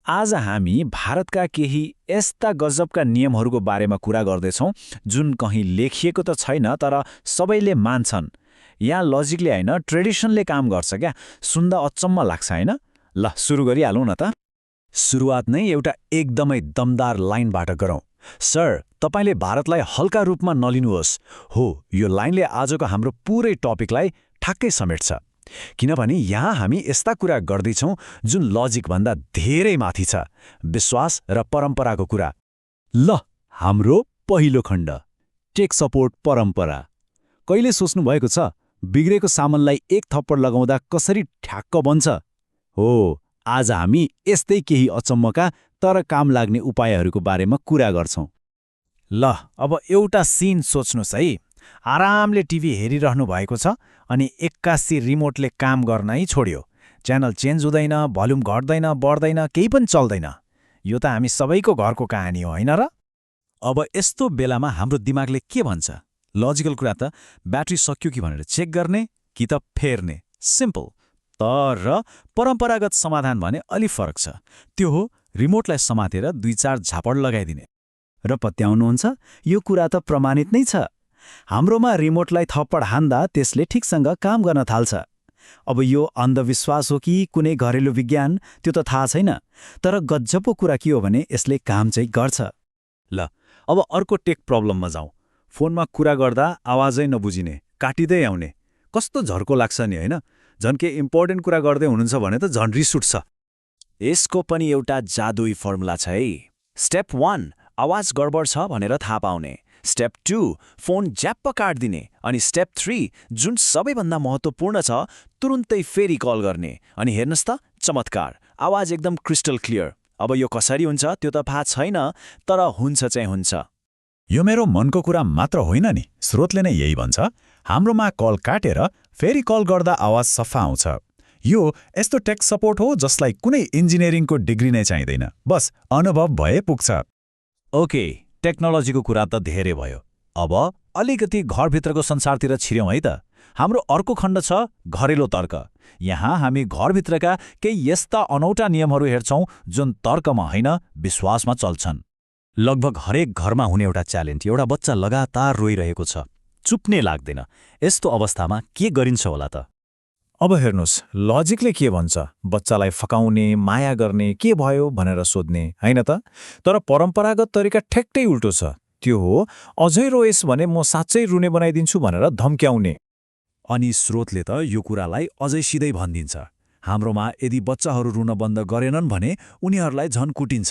आज हामी भारतका केही यस्ता गजबका नियमहरूको बारेमा कुरा गर्दैछौँ जुन कहीँ लेखिएको त छैन तर सबैले मान्छन्। यहाँ लजिकले होइन ट्रेडिसनले काम गर्छ क्या। सुन्दा अचम्म लाग्छ होइन? ल सुरु गरिहालौँ न त। सुरुवात नै एउटा एकदमै दमदार लाइनबाट गरौँ। सर, तपाईँले भारतलाई हल्का रूपमा नलिनुहोस्। हो, यो लाइनले आजको हाम्रो पुरै टपिकलाई ठ्याक्कै समेट्छ। किनभने यहाँ हामी यस्ता कुरा गर्दैछौँ जुन लजिकभन्दा धेरै माथि छ, विश्वास र परम्पराको कुरा। ल, हाम्रो पहिलो खण्ड, टेक सपोर्ट परम्परा। कहिले सोच्नुभएको छ बिग्रेको सामानलाई एक थप्पड लगाउँदा कसरी ठ्याक्क बन्छ? हो, आज हामी यस्तै केही अचम्मका तर काम लाग्ने उपायहरूको बारेमा कुरा गर्छौँ। ल अब एउटा सिन सोच्नुहोस् है। आरामले टिभी हेरिरहनु भएको छ अनि एक्कासी रिमोटले काम गर्नै छोड्यो। च्यानल चेन्ज हुँदैन, भल्युम घट्दैन, बढ्दैन, केही पनि चल्दैन। यो त हामी सबैको घरको कहानी हो होइन र? अब यस्तो बेलामा हाम्रो दिमागले के भन्छ? लजिकल कुरा त ब्याट्री सक्यो कि भनेर चेक गर्ने कि त फेर्ने, सिम्पल। तर परम्परागत समाधान भने अलि फरक छ। त्यो हो रिमोटलाई समातेर 2-4 झापड लगाइदिने। र पत्याउनुहुन्छ, यो कुरा त प्रमाणित नै छ। हाम्रोमा रिमोटलाई थप्पड हान्दा त्यसले ठिकसँग काम गर्न थाल्छ। अब यो अन्धविश्वास हो कि कुनै घरेलु विज्ञान त्यो त थाहा छैन, तर गजबको कुरा के हो भने यसले काम चाहिँ गर्छ। ल, अब अर्को टेक प्रब्लममा जाउँ। फोनमा कुरा गर्दा आवाजै नबुझिने, काटिँदै आउने। कस्तो झर्को लाग्छ नि होइन? झन् के इम्पोर्टेन्ट कुरा गर्दै हुनुहुन्छ भने त झन् रिस उठ्छ। यसको पनि एउटा जादुई फर्मुला छ है। स्टेप 1, आवाज गडबड छ भनेर थाहा पाउने। स्टेप 2, फोन ज्याप्प काट्दिने। अनि स्टेप 3, जुन सबैभन्दा महत्त्वपूर्ण छ, तुरुन्तै फेरि कल गर्ने। अनि हेर्नुहोस् त, चमत्कार, आवाज एकदम क्रिस्टल क्लियर। अब यो कसरी हुन्छ त्यो त थाहा छैन, तर हुन्छ चाहिँ हुन्छ। यो मेरो मनको कुरा मात्र होइन नि, स्रोतले नै यही भन्छ। हाम्रोमा कल काटेर फेरि कल गर्दा आवाज सफा आउँछ। यो यस्तो टेक सपोर्ट हो जसलाई कुनै इन्जिनियरिङको डिग्री नै चाहिँदैन, बस अनुभव भए पुग्छ। ओके, टेक्नोलोजीको कुरा त धेरै भयो। अब अलिकति घरभित्रको संसारतिर छिर्यौँ है त। हाम्रो अर्को खण्ड छ घरेलु तर्क। यहाँ हामी घरभित्रका केही यस्ता अनौठा नियमहरू हेर्छौँ जुन तर्कमा होइन, विश्वासमा चल्छन्। लगभग हरेक घरमा हुने एउटा च्यालेन्ज, एउटा बच्चा लगातार रोइरहेको छ, चुप्नै लाग्दैन। यस्तो अवस्थामा के गरिन्छ होला त? अब हेर्नुहोस्, लजिकले के भन्छ? बच्चालाई फकाउने, माया गर्ने, के भयो भनेर सोध्ने, होइन त? तर परम्परागत तरिका ठ्याक्कै उल्टो छ। त्यो हो अझै रोएस् भने म साँच्चै रुने बनाइदिन्छु भनेर धम्क्याउने। अनि स्रोतले त यो कुरालाई अझै सिधै भनिदिन्छ। हाम्रोमा यदि बच्चाहरू रुन बन्द गरेनन् भने उनीहरूलाई झन् कुटिन्छ।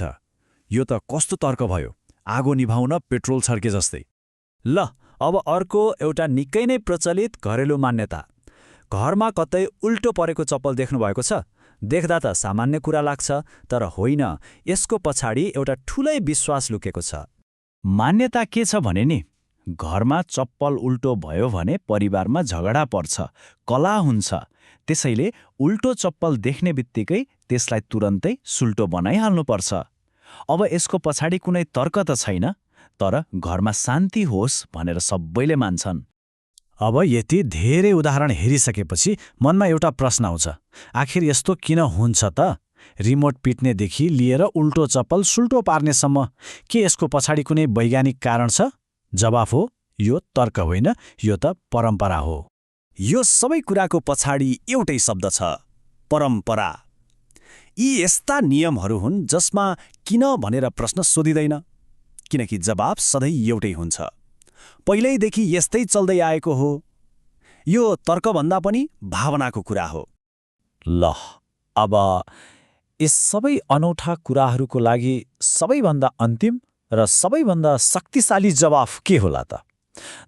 यो त कस्तो तर्क भयो? आगो निभाउन पेट्रोल छर्के जस्तै। ल, अब अर्को एउटा निकै नै प्रचलित घरेलु मान्यता। घरमा कतै उल्टो परेको चप्पल देख्नुभएको छ? देख्दा त सामान्य कुरा लाग्छ, तर होइन, यसको पछाडि एउटा ठूलै विश्वास लुकेको छ। मान्यता के छ भने नि, घरमा चप्पल उल्टो भयो भने परिवारमा झगडा पर्छ, कला हुन्छ। त्यसैले उल्टो चप्पल देख्ने बित्तिकै त्यसलाई तुरन्तै सुल्टो बनाइहाल्नुपर्छ। अब यसको पछाडि कुनै तर्क त छैन, तर घरमा शान्ति होस् भनेर सबैले मान्छन्। अब यति धेरै उदाहरण हेरिसकेपछि मनमा एउटा प्रश्न आउँछ, आखिर यस्तो किन हुन्छ त? रिमोट पिट्नेदेखि लिएर उल्टो चप्पल सुल्टो पार्नेसम्म, के यसको पछाडि कुनै वैज्ञानिक कारण छ? जवाफ हो, यो तर्क होइन, यो त परम्परा हो। यो सबै कुराको पछाडि एउटै शब्द छ, परम्परा। यी यस्ता नियमहरू हुन् जसमा किन भनेर प्रश्न सोधिँदैन, किनकि जवाब सधैँ एउटै हुन्छ। पहिल्यैदेखि यस्तै चल्दै आएको हो। यो तर्कभन्दा पनि भावनाको कुरा हो। ल, अब यस सबै अनौठा कुराहरूको लागि सबैभन्दा अन्तिम र सबैभन्दा शक्तिशाली जवाफ के होला त?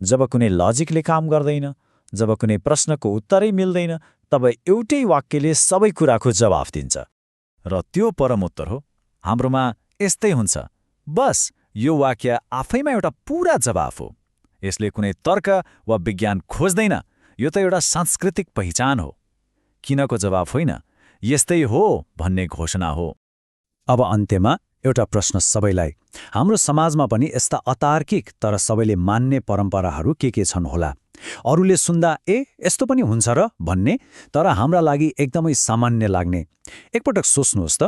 जब कुनै लजिकले काम गर्दैन, जब कुनै प्रश्नको उत्तरै मिल्दैन, तब एउटै वाक्यले सबै कुराको जवाफ दिन्छ। र त्यो परम उत्तर हो, हाम्रोमा यस्तै हुन्छ। बस यो वाक्य आफैमा एउटा पूरा जवाफ हो। यसले कुनै तर्क वा विज्ञान खोज्दैन, यो त एउटा सांस्कृतिक पहिचान हो। किनको जवाफ होइन, यस्तै हो भन्ने घोषणा हो। अब अन्त्यमा एउटा प्रश्न सबैलाई, हाम्रो समाजमा पनि यस्ता अतार्किक तर सबैले मान्ने परम्पराहरू के छन् होला? अरूले सुन्दा यस्तो पनि हुन्छ र भन्ने, तर हाम्रा लागि एकदमै सामान्य लाग्ने। एकपटक सोच्नुहोस् त,